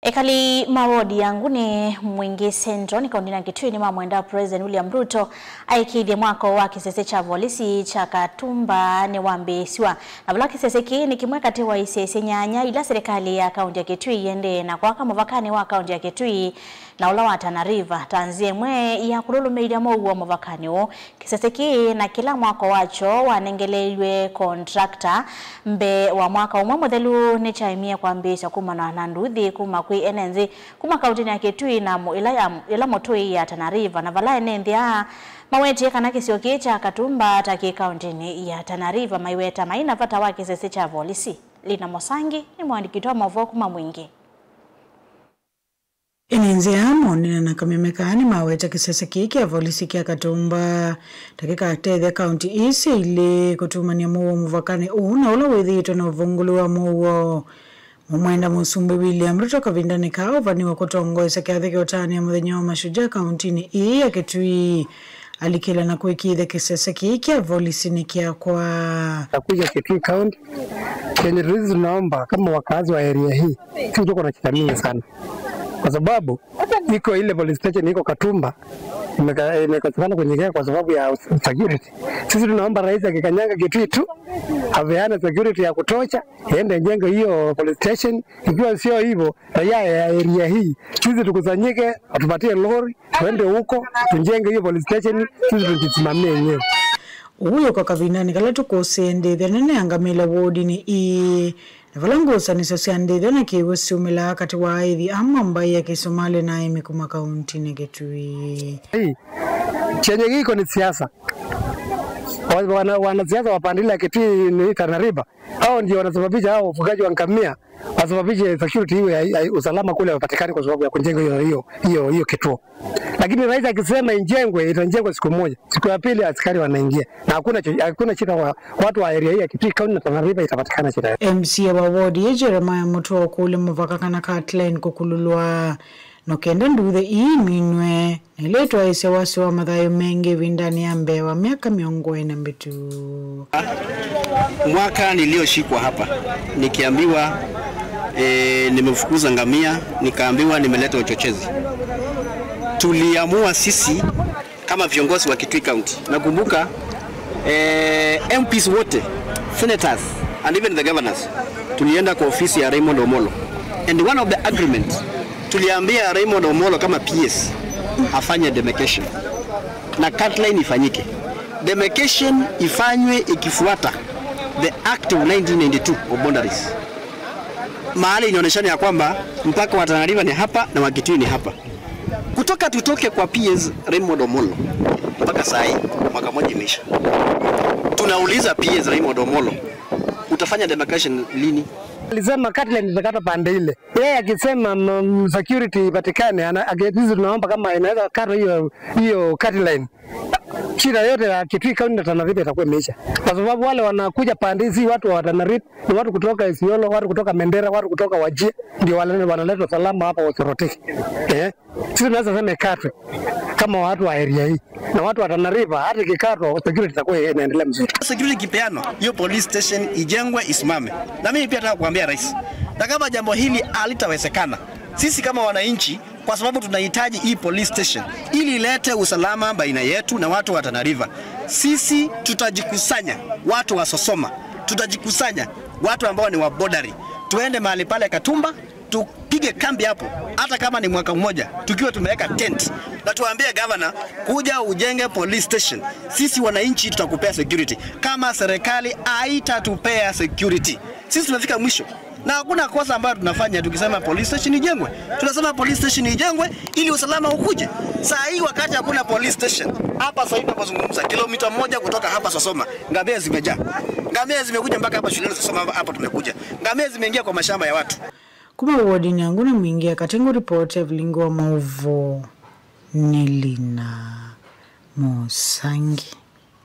Ekali mawodi yangu ni Mwingi Central ni kaunti ya Kitui ni mamwenda President William Ruto aikidhi mwako wa kisese cha volisi cha Katumba ni wambesiwa na vula kisese ki ni kimwe kati wa isese nyanya ila serikali ya kaunti ya Kitui yende na kwa kama mavakani wa kaunti ya Kitui na ula wa Tana River tanzie mwe ya kululumeida mwa mavakani wo kisese ki na kila mwako wacho wanengelelwe contractor mbe wa mwaka umwe modelu ni chaimia kwa mbesha kuma na nanduthi kuma kwi enenzi kuma kaunti ya Kitui na ila motoi ya Tana River na vala enenzi ya mawete kana kisio cha Katumba taki kaunti ya Tana River maiweta maina vata wake sese cha volisi Lina Mosangi ni mwandikitoa mavo kuma Mwingi. Enenzi ya monina na kamemekani maweta kisese kiki ya volisi kia Katumba takika atedhe kaunti isi ili kutumania muo muvakani una ula withito na uvungulu muo Mumwenda Musumbi William Ruto kavindani kao vaniwa kutongoesa kiathike utani ya muthenya wa mashujaa kauntini ii ya Kitui alikila na kuikithe kisese kiki ya volisi ni kia kwa takuja Kitui County kenye tulizi tunaomba kama wakazi wa area hii sisi tuko na shida mingi sana kwa sababu iko ile police station iko Katumba imekosekana kunyekea kwa sababu ya security. Sisi tunaomba rais akikanyanga Kitui tu aveane security ya kutosha, iende jengo hiyo police station. Ikiwa sio hivyo, raia ya area hii sisi tukusanyike, atupatie lori tuende huko tujenge hiyo police station, sisi tujisimamie wenyewe. Uyo kwa kavinani kala tukosende thenene angamila wodi ni i Valangosa ni sosiande thena kiwusi umila kati wa aithi ama mbai ya Kisomali na imi kuma kaunti ni Kitui. Hii chenye kiko ni siasa. Wanasiasa wapandila Kitui ni Tana River. Hao ndio wanasababisha hao wafugaji wa ngamia wasababishe security iwe usalama kule wapatikane kwa sababu ya kujenga hiyo kituo. Lakini rais akisema ijengwe itajengwa siku moja. Siku ya pili askari wanaingia. Na hakuna shida kwa watu wa area hii ya Kitui County na Tana River itapatikana shida. MC wa wodi Jeremiah Mutua kule muvaka na Kathleen kukululwa nokenda nduthe ii minwe niletwa ise wasi wa mathayo mengi vindani ya mbewa miaka miongo ena mbitu. Mwaka nilioshikwa hapa nikiambiwa nimefukuza ngamia, nikaambiwa nimeleta uchochezi. Tuliamua sisi kama viongozi wa Kitui County. Nakumbuka MPs wote, senators and even the governors tulienda kwa ofisi ya Raymond Omolo. And one of the agreements tuliambia Raymond Omolo kama PS afanye demarcation na cut line ifanyike. Demarcation ifanywe ikifuata the Act of 1992 of Boundaries. Mahali inaonyeshana ya kwamba mpaka wa Tana River ni hapa na wa Kitui ni hapa. Kutoka tutoke kwa PS Raymond Omolo mpaka saa hii mwaka mmoja imeisha. Tunauliza PS Raymond Omolo, utafanya demarcation lini? Alisema cut line itakata pande ile. Yeye akisema security ipatikane, sisi tunaomba kama inaweza kata hiyo cut line. Shida yote ya Kitui County na Tana River itakuwa imeisha. Kwa sababu wale wanakuja pande hizi watu wa Tana River, ni watu kutoka Isiolo, watu kutoka Mandera, watu kutoka Wajir, ndio wale wanaletwa salama hapa wasoroteke. Sisi tunaweza sema ikatwe kama watu wa area hii. Na watu wa Tana River hata ikikatwa security itakuwa inaendelea mzuri. Security kipeano, hiyo police station ijengwe isimame. Na mimi pia nataka kuambia rais, na kama jambo hili halitawezekana, sisi kama wananchi, kwa sababu tunahitaji hii police station ili ilete usalama baina yetu na watu wa Tana River. Sisi tutajikusanya watu wa Sosoma, tutajikusanya watu ambao ni wa borderi, tuende mahali pale Katumba tupige kambi hapo, hata kama ni mwaka mmoja, tukiwa tumeweka tent, na tuambie governor kuja ujenge police station. Sisi wananchi tutakupea security. Kama serikali haitatupea security, sisi tunafika mwisho. Na hakuna kosa ambayo tunafanya tukisema police station ijengwe. Tunasema police station ijengwe ili usalama ukuje. Saa hii wakati hakuna police station, hapa sasa hivi tunapozungumza kilomita 1 kutoka hapa Sosoma, ngamia zimejaa. Ngamia zimekuja mpaka hapa shuleni Sosoma hapa tumekuja. Ngamia zimeingia kwa mashamba ya watu. Kuma wodi nyangu na mwingi ya katengo report ya vilingo wa mauvo Nilina Mosangi.